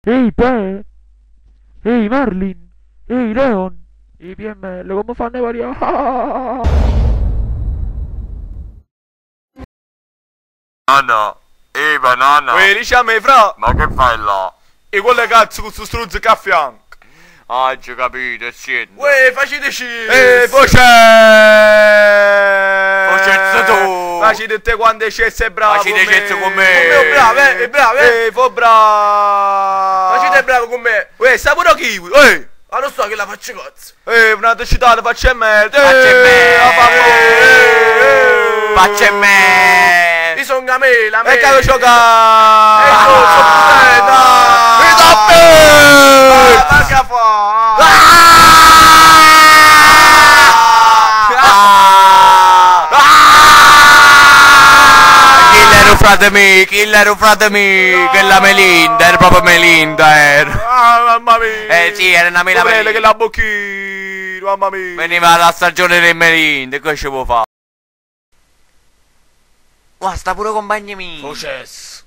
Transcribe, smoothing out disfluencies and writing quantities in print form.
Ehi Pe! Ehi Merlin! Ehi Leon! I PML come fanno a variare? Nana, ehi banana! Uè, dici a me, fra! Ma che fai là? E quello cazzo con sto struzzo che a fianco! Oggi capito, siete. Uè, faciteci! E voce! Voce tu! Facite te quando cesse è bravo! Facite cesse con me! Con me è bravo, eh, è bravo, eh! E fo bravo! Facite bravo con me! Uè, sta pure kiwi! Ehi! Ma lo so che la faccio cazzo! Ehi, un'altra citata, faccia e merda! Faccia e merda! Faccia e me! Io sono Camela, E caro gioca! E sono Mi Ma ma che fa? Killer un frate mio, killer un frate mio, quella Melinda, era proprio Melinda era. Ah, mamma mia! Eh sì, era una mela Come Melinda. che la bocchino, mamma mia! Veniva la stagione dei Melinda, che ci può fare? Guarda, sta pure compagno mio. Processo!